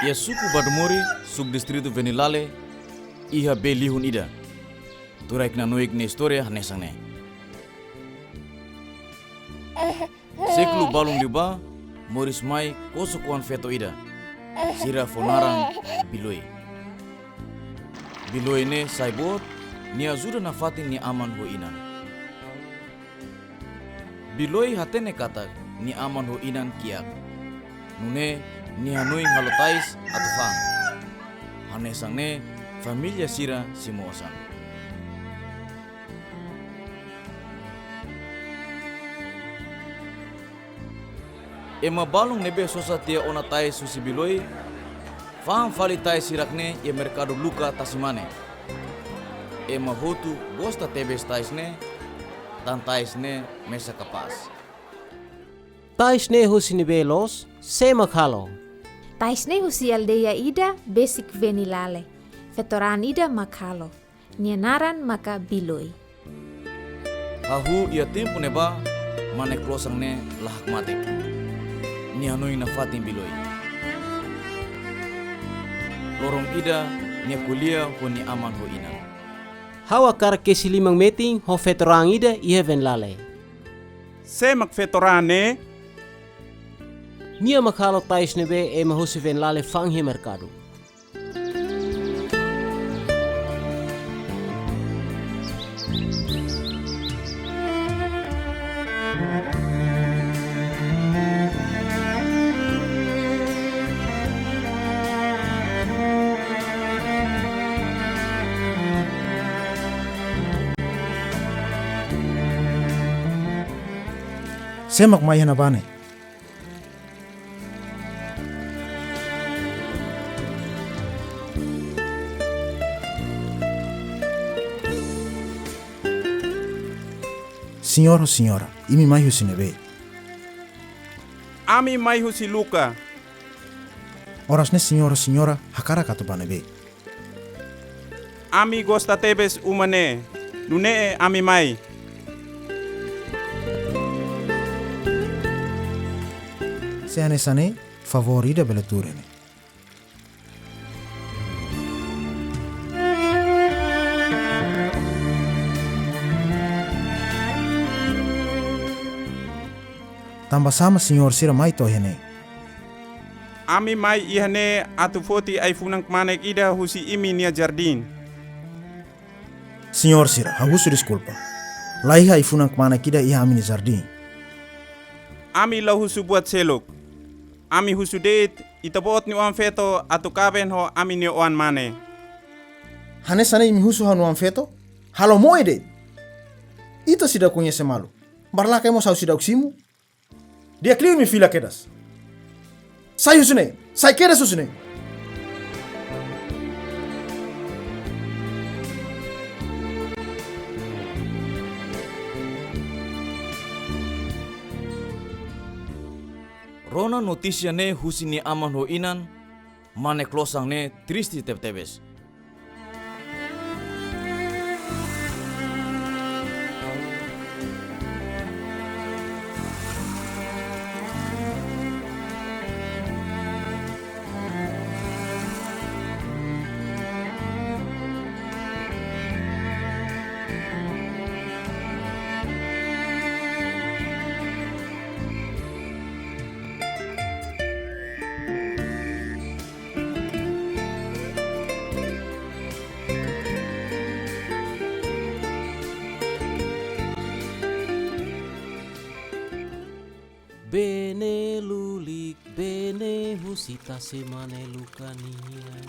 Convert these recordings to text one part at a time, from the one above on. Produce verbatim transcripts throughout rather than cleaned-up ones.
Iha suku Badumori, subdistritu Venilale, iha bee lihun ida. Tuir ai-knanoik nia istória hanesan ne'e. Sékulu balun liubá, moris mai kosok-oan feto ida. Sira fó naran Biloi. Biloi ne'e sai boot, nia ajuda nafatin nia aman ho inan. Biloi hatene katak nia aman ho inan kiak. Nune'e nia hanoin halo tais atu fa'an. Hanesan ne'e família sira simu osan. Ema balun ne'ebé sosa tiha ona tais husi Biloi, fa'an fali tais hirak-ne'e iha merkadu Luka Tasimane. Ema hotu gosta tebes tais ne'e, tan tais ne'e mesak kapás. Tais ne'e husi ne'ebé loos, sé mak halo? Tais ne'e husi aldeia ida besik Venilale. Feto-raan ida mak halo. Nia naran maka Biloi. Hahú iha tempu ne'ebá, mane klosan ne'e la hakmatek. Nia hanoin nafatin Biloi. Loron ida, nia ko'alia ho nia aman ho inan. Ha'u hakarak kesi liman metin ho feto-raan ida iha Venilale. Sé mak feto-raan ne'e? Nia mak halo tais ne'ebé ema husi Venilale fa'an iha merkadu. Sé mak mai iha ne'ebá ne'e? Señór ho señora, imi mai husi ne'ebé? Ami mai husi Luka. Oras ne'e señór ho señora hakarak atu bá ne'ebé? Ami gosta tebes uma ne'e, nune'e ami mai. Se hanesan ne'e, favór ida bele tuur iha ne'e. Tanba sá mak señór sira mai to'o iha ne'e? Ami mai iha ne'e atu foti ai-funan kmanek ida husi imi-nia jardín. Señór sira, ha'u husu deskulpa. La iha ai-funan kmanek ida iha ami-nia jardín. Ami la husu buat seluk. Ami husu de'it, ita-boot nia oan-feto atu kaben ho ami-nia oan-mane. Hanesan ne'e imi husu ha'u-nia oan-feto? Halo moe de'it. Ita seidauk koñese malu. Barlakai mós ha'u seidauk simu. Di'ak liu imi fila kedas. Sai husi ne'e, sai kedas husi ne'e. Rona notísia ne'e husi nia aman ho inan, mane klosan ne'e triste tebetebes. Bee ne'e lulik, bee ne'e husi tasi mane Luka nian.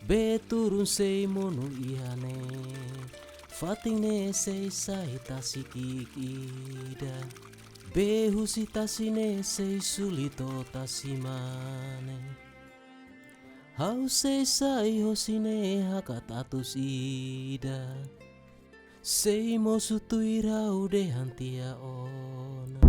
Bee turun sei monu iha ne'e, fatin ne'e sei sai tasi ki'ik ida. Bee husi tasi ne'e sei suli to'o tasi mane. Ha'u sei sai hosi ne'e hakat atus ida. Sei mosu tuir ha'u dehan tiha ona.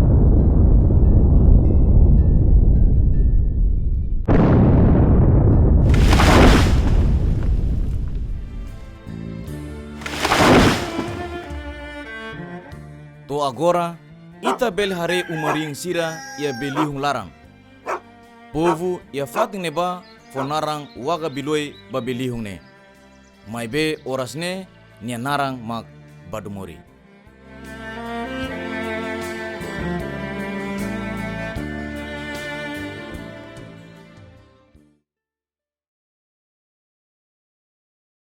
To'o agora, ita bele haree uma-riin sira iha bee lihun laran. Povu iha fatin ne'ebá fó naran Waka Biloi ba Bilihun ne'e. Maibé oras ne'e nia naran mak Badumori.